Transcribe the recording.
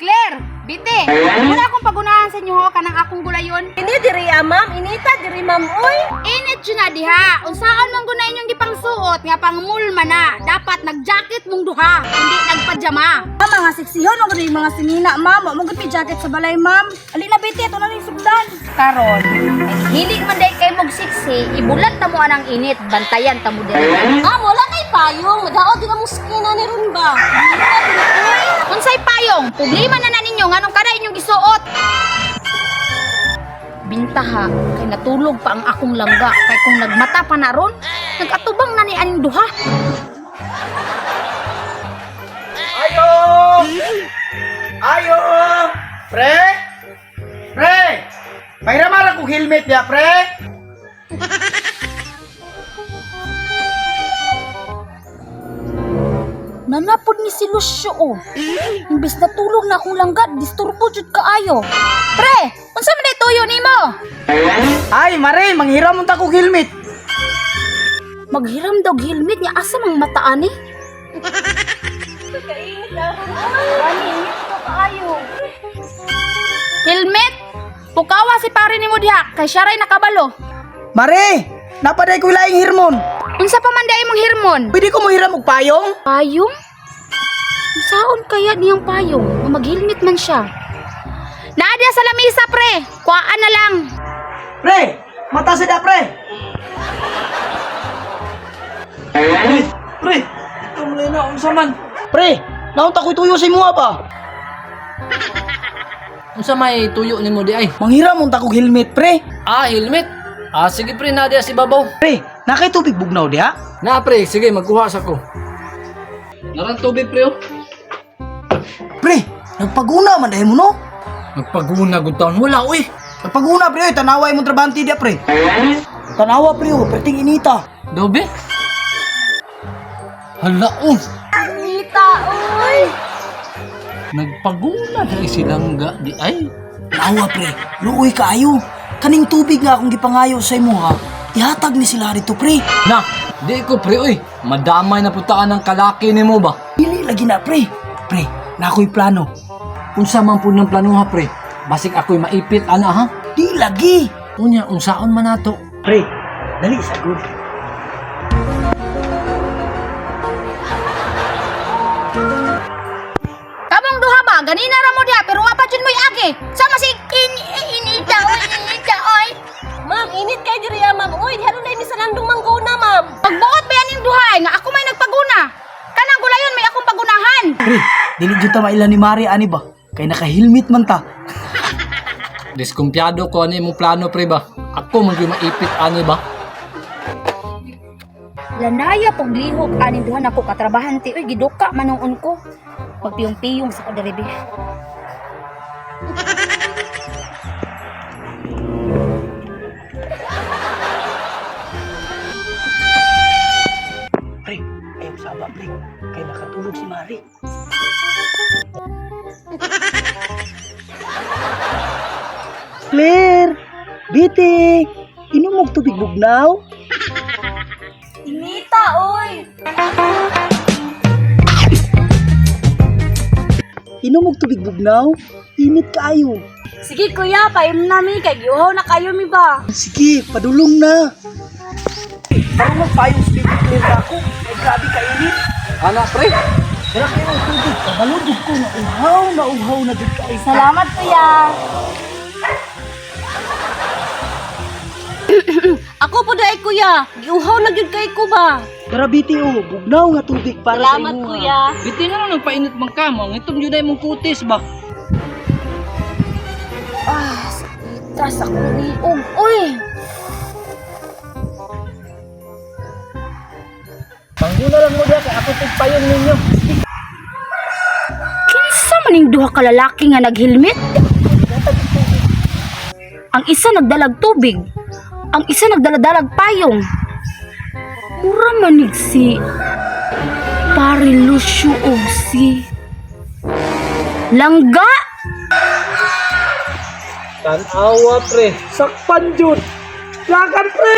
Claire, Bite, wala akong pagunahan sa inyo ho kanang akong gulayon. Ini diri ah, ma'am, inita diri ma'am oy. Init jud na diha. Unsaon man guna inyong gipangsuot nga pangmulma na. Dapat nagjacket mong duha, hindi nagpajama. Ma'am, mga seksihon mo gud mga sinina ma'am. Wa mo gud jacket sa balay ma'am. Ali na Bite, ato na ning sugdan. Karon, hilig man day kay mog siksi, ibulat ta mo anang init, bantayan ta mo diri. Ma'am, wala kay payong. Madaot din ang muskina ni ron ba? Unsay payong? Problema na na ninyo nganong kada inyong gisuot. Bintaha kay natulog pa ang akong langga kay kung nagmata pa na ron, nagatubang na ni aning duha. Ayo! Ayo! Pre! Pre! Pahiraman akong helmet niya, pre! Nanapod ni si Lucio oh. Imbes natulog na akong langga, disturbo jud kaayo. Pre, unsa man day tuyo nimo? Ay, Mare, manghiram unta kog helmet. Maghiram daw og helmet niya asa mang mataan ni? Kainit ah. Ani, init ko kaayo. Helmet! Pukawa si pare nimo diha kay siya ray nakabalo. Mare, napaday ko laing hirmon. Unsa pa man day imong hirmon? Pwede ko mohiram og payong? Payong? Saon kaya niyang payong? Nga Mag-helmet man siya. Naa diha sa lamisa pre. Kuhaan na lang. Pre, mata sa da, pre. Pre, ito mo na unsa man? Pre, naunta ko'y tuyo sa imuha ba? Unsa may tuyo nimo di ay? Manghiram unta kog helmet, pre. Ah, helmet. Ah, sige pre, na diya si babaw. Pre, nakay tubig bugnaw diha? Na pre, sige magkuha sa ko. Naran tubig pre oh. Pre, nagpaguna man dahil mo no? Nagpaguna gud taon wala uy. Nagpaguna pre, oy, tanawa imong trabante diha, pre. Tanawa pre, oh, perting inita. Dobe. Hala oh. Inita oy. Nagpaguna dai silang ga di ay. Tanawa pre, luoy kaayo. Kaning tubig nga akong gipangayo sa imuha, ihatag ni sila dito pre. Na, di ko pre uy. Madamay na putaan ng kalaki nimo ba? Dili lagi na pre. Pre, na ako'y plano. Unsa man pud ng plano ha pre? Basig ako'y maipit ana ha. Di lagi. Unya unsaon man nato? Pre, dali sa good. Kamong duha ba? Ganina ra mo diha pero wa pa jud mo'y agi. Sama si in inita oy inita oy. Ma'am, init kay diri ah, ma'am. Uy, diha ron mi sa landong mangguna, ma'am. Pagbuot ba yan duha ay nga ako may nagpaguna. Kanang gulayon may akong pagunahan. Pre, dili jud ta maila ni Mari ani ba? Kay naka-helmet man ta. Diskumpiyado ko ani imong plano pre ba? Ako man gyud maipit ani ba? Lanaya pong lihok aning duha nako katrabahante oy giduka manuon ko. Magpiyong-piyong sa ko diri be. Pre, ayaw saba pre. Kay nakatulog si Mari. Claire, Biti, inom og tubig bugnaw. Inita oy. Inom og tubig bugnaw. Init kaayo. Sige kuya, paim na mi kay giuhaw na kayo mi ba. Sige, padulong na. Parang magpayong sa baby Claire na ako. Ay, grabe kainit. Ana pre. Dala kayo ng tubig. Kabaludog ko na uhaw na uhaw na gud kaayo. Salamat kuya. Ako po dai kuya, giuhaw na gyud kay ko ba. Tara biti oh, bugnaw nga tubig para sa Salamat imuha. kuya. Biti na lang nagpainit man ka mo. Ngitom jud ay mong kutis ba? Ah, sakita sa akong liog oy. Pangguna lang mo diya kay ako tigpayon ninyo. Kinsa maning duha ka lalaki nga naghelmet? Ang isa nagdalag tubig, ang isa nagdaladalag payong. Mura manig si Pare Lucio og si Langga. Tanawa pre. Sakpan jud. Lakan pre.